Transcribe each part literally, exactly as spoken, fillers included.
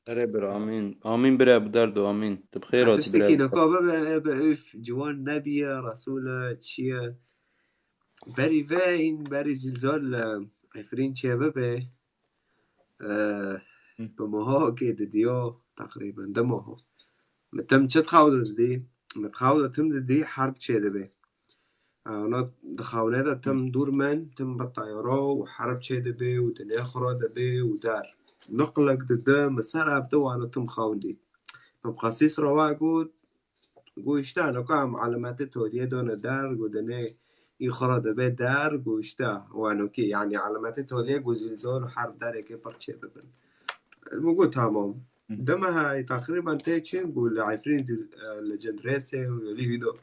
Erê bira, amîn. Amîn bira, bi derdo, amîn. Tu bi xêr hatî bira. Tiştekî neka bibe, ebe, üf, ciwan nebiye, Resûle, çiye. Berî ve, hîn berî zîlzal, e, Efrîn çê bibe. E, bi moha okê didiyo, teqrîben di moha. Min tim çi dixaw de didî? Min dixaw de tim didî herb çê dibe. Ona di xawne de tim dûr men, tim bi tayara û herb çê dibe û dinê xira dibe û der. Niqlek dide, min ser hevde wano tim xawn dî. Min bi qesîs re wa got, got, işte, noko em alametê toliyê done der, got, dinê î xira dibe der, got, işte, wano kî, yani alametê toliyê got, zîlzal û herb dereke pir çê bibin. Min got, tamam. Dema hay teqrîben tê çi, got, li Efrîn zîl-, e, li Cindrêsê û li wî do.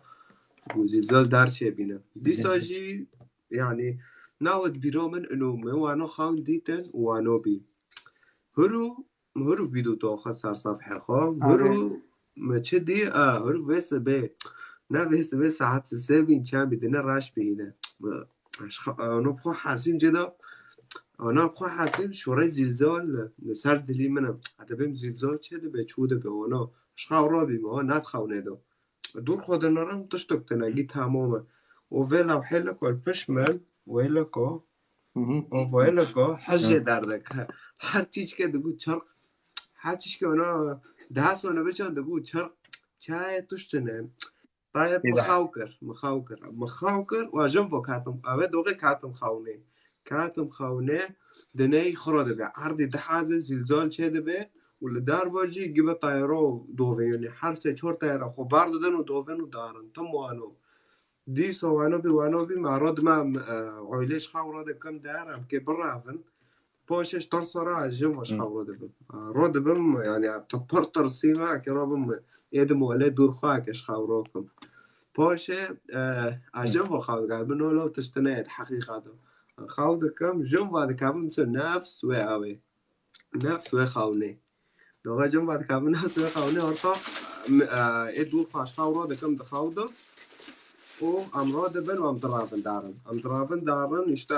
Got, zîlzal dar çê bîne. Dîsa jî, yani, newid bîro min ino, min wano xawn dîtin û wano bî. Huru, huru vîdo to xwe ser safhe xwe. Huru, me çi dî, a, huru vê sibê. Ne vê sibê saet sê bîn çend bî dine raş bîne. Ana xwe hesîm cê de, ana xwe hesîm şûrê zîlzal li ser dilî min e. Heta bêm zîlzal çê dibe, çû dibe, ana. Ji xew rabîme, o, ne dixewne do. Dûr xwe dinarim, tiştek tine gî tamam e. O vê lewhê li kol pişt min, wê li ko, o vê li ko, hejê derdek. Her çîçke digu çirq, her çîçke ona daha sonra biçan digu çirq, çayê tişt tine. Tayê min xaw kir, min xaw kir, min xaw kir, wa jin vo katim, eve doxê katim xawnê. Katim xawnê, diney xira dibe, erdî dihazê zîlzal çê dibe û li dar ve jî gibe tayro dovê, yani her sê çor tayra xwe bar didin û dovin û darin. Tim wano. Dîsa wano bî, wano bî, me ro dime, e, oylê ji xew re dikim der, em kê biravin. Paşê ji tirsa re ez jin ve ji xew re dibim. E, re dibim, yani, tu pir tirsî me, kê re bim, ê di mole dûr xwe, ke ji xew re kim. Paşê, e, ez jin ve xew dikim, bin olo tiştine yê, heqîqet e. Xew dikim, jin ve dikevim, nefs wê ew ê. Nefs wê xewnê. Doxa jin ve dikevim, nefs wê xewnê, orta, m-, e, ê dûr xwe ji xew re dikim, dixew dim. Û em re dibin û em diravin darin. Em diravin darin, işte,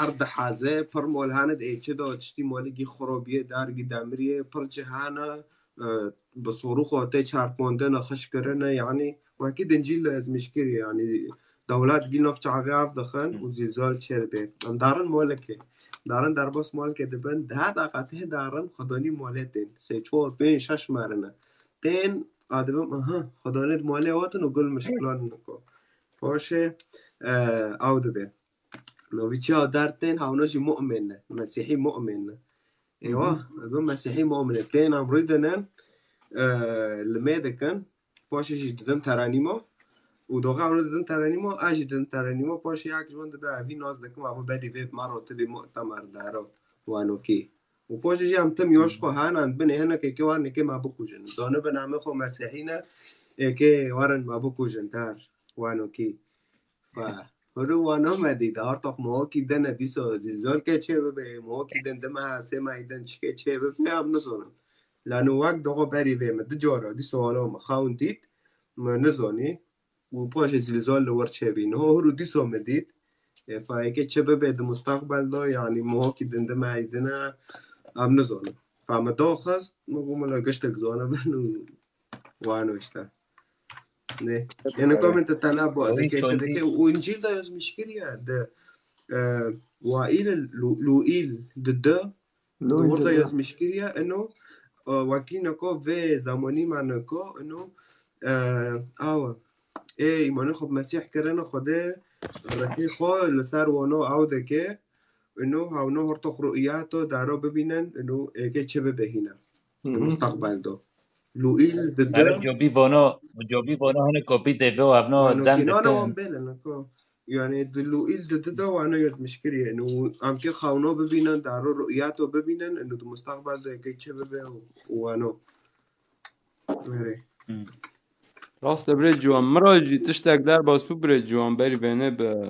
erd diheze, pir mol hene di ê çi de, tiştî molî gî xirobiyê, dar gî demiriyê, pir cih hene, e, bi sorûxo tê çarpandine, xişk kirine, yani, wekî dincîl de ezmîş kiriye, yani, dewlet gî nav çavê av dixin û zîlzal çê dibe. Em darin molekê. Darin derbas molekê dibin, deha deqa tê darin, xwedanî molê tên. Sê, çor, pênc, şeş merine. Tên, a dibim, aha, xwedanê di molê hatin û gul mişklan niko. Paşê, e, ew dibe. Novî çi ew der tên, hewna jî mu'min ne. Mesîhî mu'min ne. Êwa, bi Mesîhî mu'min ne. Tên em rû dinin, e, limê dikin. Paşê jî didin terenîmo. Û doxa em didin terenîmo, ez jî didin terenîmo. Paşê yek ji wan dibe, evî nas dikim, abo berî vê me rotibî mu'temer dero wanokî. Û paşê jî em tim yoş xwe henan binê hinekê kê warin êkê me bikujin. Zanibin em xwe Mesîhî ne, êkê warin me bikujin der wanokî. Fa. Huru wano me dî, de artoq mohokî din e, dîso zîlzolke çê bibe, mohokî din dime ha, sê mehî din çike çê bibe, em nizonim. Lano wek doxo berî vê me, di cara, dîso wano me xewn dît, me nizonî. Û paşê zîlzal li wir çêbî. Niho hûr û dîso min dît. Ê, fayeke çi bibe di mustaqbel de, yanî mohokî din dime ey dine, em nizonin. Fa min daxist, min got, mila giştek zane bin û wano işte. Ne. Yani kommente tena bu. Deke çi deke. Û Încîl de yazmiş kiriye de, e, Waîl Lu-, Luîl dide. Di wir de yazmiş kiriye, ino, e, wekî neko vê zamanî me neko, ino, e, awa. Ê îmanê xwe bi Mesîh kirine Xwedê rehî xwe li ser wano ew dike, ino hewno hortox ru'iyato daro bibînin, ino êkê çi bibehîne. Di mustaqbel do. Luîl dide. Cobî vano, cobî vano hene kopî de ve evno den dikin. Yani di Luîl dide de wana yazmiş kiriye. Ino em kê xewno bibînin, daro ru'iyato bibînin, ino di mustaqbel de êkê çi bibe û wano. Erê. Rast e birê ciwan. Min re jî tiştek derbas bû birê ciwan, berî vênê bi